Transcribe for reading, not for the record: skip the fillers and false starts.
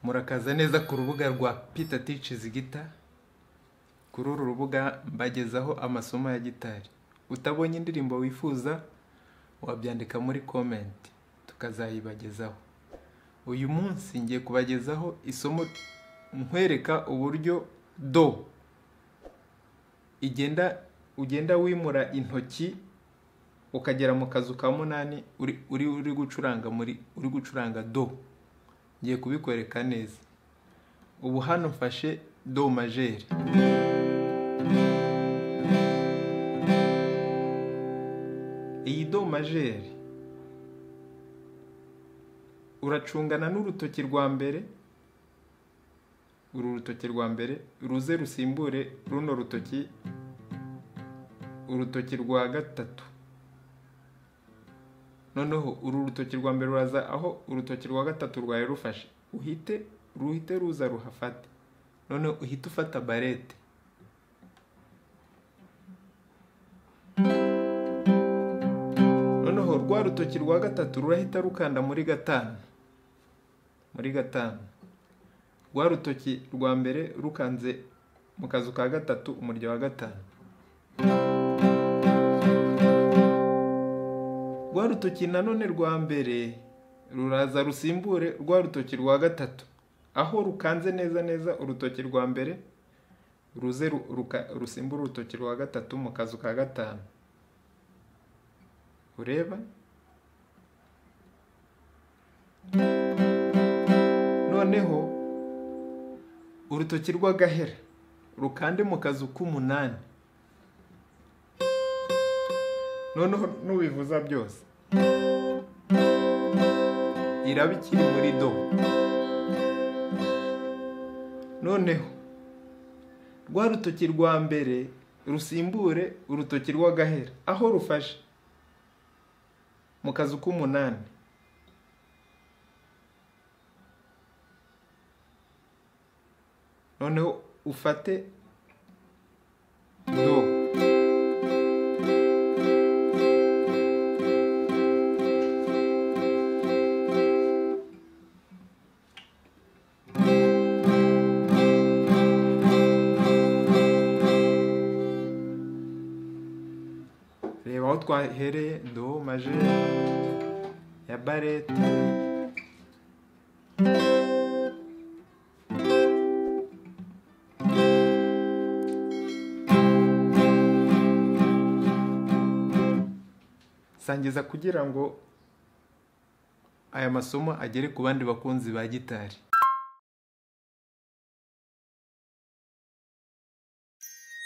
Murakaza neza ku rubuga rwa Peter Teaches Guitar. Kuri uru rubuga mbagezaho amasomo ya gitari. Utabonye indirimbo wifuza wabyandika muri comment tukazayibagezaho. Uyu munsi ngiye kubagezaho isomo nkwereka uburyo do igenda ugenda wimura intoki ukagera mu kazu ka munani uri gucuranga uri gucuranga do. Ngiye kubikwereka neza. Ubu hano mfashe do majeur. Iyi do majeur uracungana n'urutoki rwa mbere, uru rutoki rwa mbere ruze rusimbure runo rutoki, urutoki rwa gatatu. Noneho uru rutoki rwa mbere ruraza aho urutoki rwa gatatu rwawe rufashe, uhite ruhite ruza ruhafate. Noneho uhite ufata barete. Noneho rwa rutoki rwa gatatu rurahita rukanda muri gatanu, muri gatanu. Rwa rutoki rwa mbere rukanze mu kazu ka gatatu umurya wa gatanu. Rwa rutoki nanone rwa mbere ruraza rusimbure rwa rutoki rwa gatatu, aho rukanze neza neza urutoki rwa mbere ruze rusimbura urutoki rwa gatatu mu kazu ka gatanu. Ureba noneho urutoki rw'agahera rukande mu kazu k'umunani. Noneho nubivuza byose iraba ikiri muri do. Noneho rwa rutoki rwa mbere rusimbure urutoki rw'agahera aho rufashe mu kazu k'umunani. Noneho ufate do. Reba aho twahereye do majeur ya barete. Sangiza kugira ngo aya masomo agere ku bandi bakunzi ba gitari.